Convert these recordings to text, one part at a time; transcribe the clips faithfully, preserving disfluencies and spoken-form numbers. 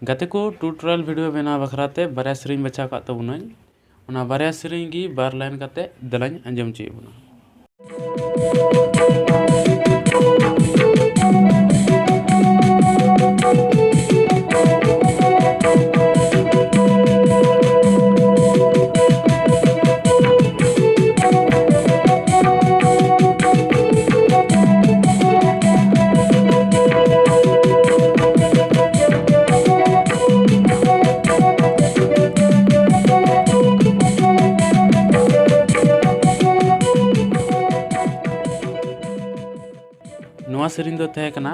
ᱜᱟᱛᱮ ᱠᱚ, tutorial video ᱵᱮᱱᱟᱣ ᱵᱟᱠᱷᱨᱟ ᱛᱮ ᱵᱟᱨᱭᱟ ᱥᱮᱨᱮᱧ ᱵᱟᱪᱷᱟᱣ ᱠᱟᱜ ᱛᱟᱵᱚᱱᱟᱹᱧ᱾ ᱚᱱᱟ ᱵᱟᱨᱭᱟ ᱥᱮᱨᱮᱧ ᱜᱮ ᱵᱟᱨ ᱞᱟᱭᱤᱱ ᱠᱟᱛᱮ ᱫᱮᱞᱟᱧ ᱟᱸᱡᱚᱢ ᱦᱚᱪᱚᱭᱮᱫ ᱵᱚᱱᱟ᱾ ᱱᱚᱣᱟ ᱥᱮᱨᱮᱧ ᱫᱚ ᱛᱟᱦᱮᱸ ᱠᱟᱱᱟ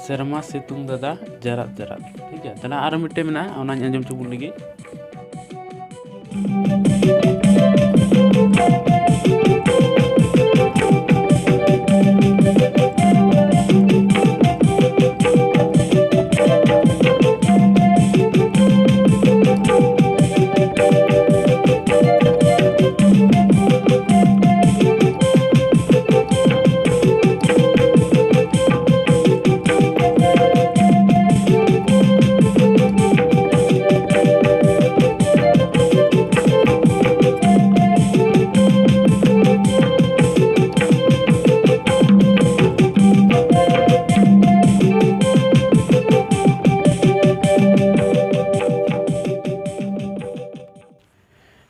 ᱥᱮᱨᱢᱟ ᱥᱤᱛᱩᱝ ᱫᱟᱫᱟ ᱡᱟᱨᱟᱫ ᱡᱟᱨᱟᱫ᱾ ᱴᱷᱤᱠ ᱜᱮᱭᱟ, ᱛᱟᱦᱞᱮ ᱟᱨ ᱢᱤᱫᱴᱮᱱ ᱢᱮᱱᱟᱜᱼᱟ, ᱚᱱᱟᱧ ᱟᱸᱡᱚᱢ ᱦᱚᱪᱚ ᱵᱚᱱ ᱞᱟᱹᱜᱤᱫ᱾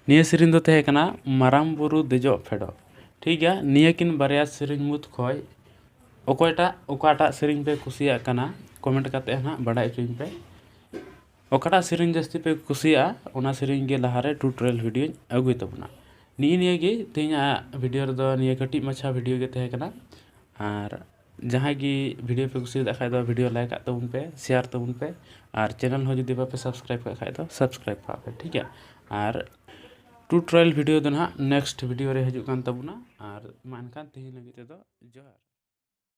ᱱᱤᱭᱟᱹ ᱥᱮᱨᱮᱧ ᱫᱚ ᱛᱟᱦᱮᱸ ᱠᱟᱱᱟ ᱢᱟᱨᱟᱝ ᱵᱩᱨᱩ ᱫᱮᱡᱚᱜ ᱯᱷᱮᱰᱚᱜ᱾ ᱴᱷᱤᱠ ᱜᱮᱭᱟ, ᱱᱤᱭᱟᱹ ᱠᱤᱱ ᱵᱟᱨᱭᱟ ᱥᱮᱨᱮᱧ ᱢᱩᱫᱽ ᱠᱷᱚᱡ ᱚᱠᱚᱭᱴᱟᱜ, ᱚᱠᱟᱴᱟᱜ ᱥᱮᱨᱮᱧ ᱯᱮ ᱠᱩᱥᱤᱭᱟᱜ ᱠᱟᱱᱟ, ᱠᱚᱢᱮᱱᱴ ᱠᱟᱛᱮ ᱦᱟᱸᱜ ᱵᱟᱰᱟᱭ ᱦᱚᱪᱚᱧ ᱯᱮ᱾ ᱚᱠᱟᱴᱟᱜ ᱥᱮᱨᱮᱧ ᱡᱟᱹᱥᱛᱤ ᱯᱮ ᱠᱩᱥᱤᱭᱟᱜᱼᱟ, ᱚᱱᱟ ᱥᱮᱨᱮᱧ ᱜᱮ ᱞᱟᱦᱟᱨᱮ ᱴᱩᱴᱳᱨᱤᱭᱟᱞ ᱵᱷᱤᱰᱤᱭᱳᱧ ᱟᱹᱜᱩᱭ ᱛᱟᱵᱚᱱᱟ᱾ ᱱᱤᱭᱟᱹ ᱱᱤᱭᱟᱹ ᱜᱮ ᱛᱮᱦᱮᱧᱟᱜ ᱵᱷᱤᱰᱤᱭᱳ ᱨᱮᱫᱚ, ᱱᱤᱭᱟᱹ ᱠᱟᱹᱴᱤᱡ ᱢᱟᱪᱷᱟ ᱵᱷᱤᱰᱤᱭᱳ ᱜᱮ ᱛᱟᱦᱮᱸ ᱠᱟᱱᱟ᱾ ᱟᱨ ᱡᱟᱦᱟᱸᱭ ᱜᱮ ᱵᱷᱤᱰᱤᱭᱳ ᱯᱮ ᱠᱩᱥᱤᱭᱟᱫ ᱠᱷᱟᱡ ᱫᱚ ᱵᱷᱤᱰᱤᱭᱳ ᱞᱟᱭᱤᱠ ᱠᱟᱜ ᱛᱟᱵᱚᱱ ᱯᱮ, ᱥᱮᱭᱟᱨ ᱛᱟᱵᱚᱱ ᱯᱮ, ᱟᱨ ᱪᱮᱱᱮᱞ ᱦᱚᱸ ᱡᱩᱫᱤ ᱵᱟᱯᱮ ᱥᱟᱵᱥᱠᱨᱟᱭᱤᱵ ᱠᱟᱜ ᱠᱷᱟᱡ ᱫᱚ ᱥᱟᱵᱥᱠᱨᱟᱭᱤᱵ ᱠᱟᱜ ᱯᱮ, ᱴᱷᱤᱠ ᱜᱮᱭᱟ? ᱟᱨ ᱴᱩᱴᱳᱨᱤᱭᱟᱞ ᱵᱷᱤᱰᱤᱭᱳ ᱫᱚ ᱱᱟᱦᱟᱜ ᱱᱮᱠᱥᱴ ᱵᱷᱤᱰᱤᱭᱳ ᱨᱮ ᱦᱤᱡᱩᱜ ᱠᱟᱱ ᱛᱟᱵᱚᱱᱟ᱾ ᱟᱨ ᱢᱟ ᱮᱱᱠᱷᱟᱱ ᱛᱮᱦᱮᱧ ᱞᱟᱹᱜᱤᱫ ᱛᱮᱫᱚ ᱡᱚᱦᱟᱨ᱾